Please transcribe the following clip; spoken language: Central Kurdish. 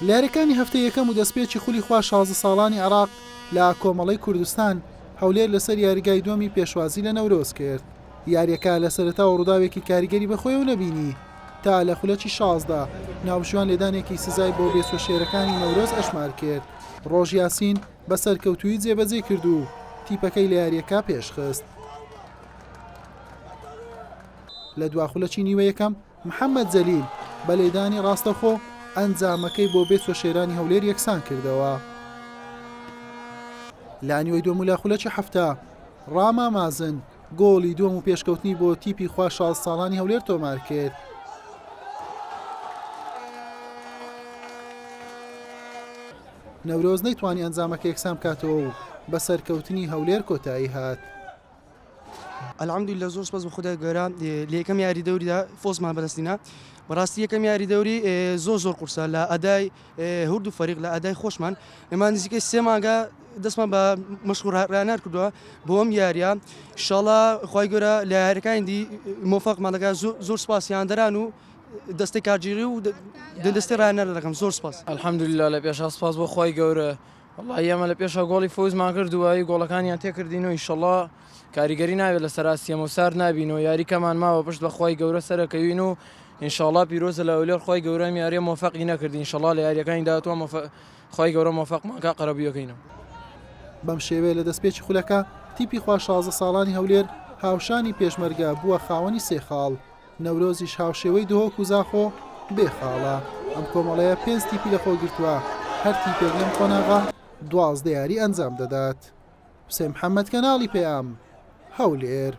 لە یاریەکانی هەفتەی یەکەم و دەستپێکی خولی خوا 16 ساڵانی عێراق لە کۆمەڵەی کوردستان، هەولێر لەسەر یاریگای دووەمی پێشوازی لە نەورۆز کرد. یاریەکە لە سەرەتاوە ڕووداوێکی کاریگەری بەخۆیەوە نەبینی تا لە خولەکی 16 ناوبژیوان لێدانێکی سزای بۆ بێچوە شێرەکانی نەورۆز ئەژمار کرد. ڕۆژ یاسین بە سەرکەوتوویی جێبەجێی کرد و تیپەکەی لە یاریەکە پێشخست. لە دوا خولەکی نیوە یەکەم محەممەد جەلیل بە لێدانی ڕاستەوخۆ ئەنجامەکەی بۆ بێچوە شێرانی هەولێر یەکسان کردەوە. لە نیوەی دووەم و لە خولەکی 70 ڕاما مازن گۆڵی دووەم و پێشکەوتنی بۆ تیپی خوا 16 ساڵانی هەولێر تۆمار کرد. نەورۆز نەیتوانی ئەنجامەکە یەکسان بکاتەوە و بە سەرکەوتنی هەولێر کۆتایی هات. الحمدللە زۆر سپاس بۆ خودای گەورە لە یەکەم یاری دەوریدا فۆزمان بەدەستینا بەڕاستی یەکەم یاری دەوری زۆر زۆر قورسە لە ئەدای هەردوو فەریق لە ئەدای خۆشمان ئێمە نزیکەی سێ مانگە دەستمان بە مەشق و ڕاهێنان کردووە بۆ ئەم یاریە ئینشاڵڵا خوای گەورە لە یاریەکانی دی مۆفەقمان دەکات زۆر سپاس هاندەران و دەستەی کارگێڕی و دەستەی ڕاهێنەر دەکەم زۆر سپاس. الحمدللە لە پێشا سپاس بۆ خوای گەورە وەڵاهی ئێمە لە پێشا گۆڵی فەوزمان کرد دوایی گۆڵەکانیان تێکردین و ئیشەڵا کاریگەری نابێت لەسەر ئاستی ئێمە و سارد نابین و یاری کەمان ماوە پشت بە خوای گەورە سەرەکەوین و ئینشاڵا پیرۆزە لە هەولێر خوای گەورە ئەم یاریە مۆفەقی نەکردین ئینشەڵا لە یاریەکانی داهاتووە مۆفە خوای گەورە مۆفەقمان کا قەرەبوویەکەینەوە. بەم شێوەیە لە دەستپێکی خولەکە تیپی خوا 16 ساڵانی هەولێر هاوشانی پێشمەرگە بووە خاوەنی سێ خاڵ، نەورۆزیش هاوشێوەی دهۆک و زاخۆ بێ خاڵە. ئەم کۆمەڵەیە پێنج تیپی لەخۆگرتووە، هەر تیپێک لەم قۆناغە 12 یاری ئەنجام دەدات. حوسێن محەمەد، کەناڵی پەیام، هەولێر.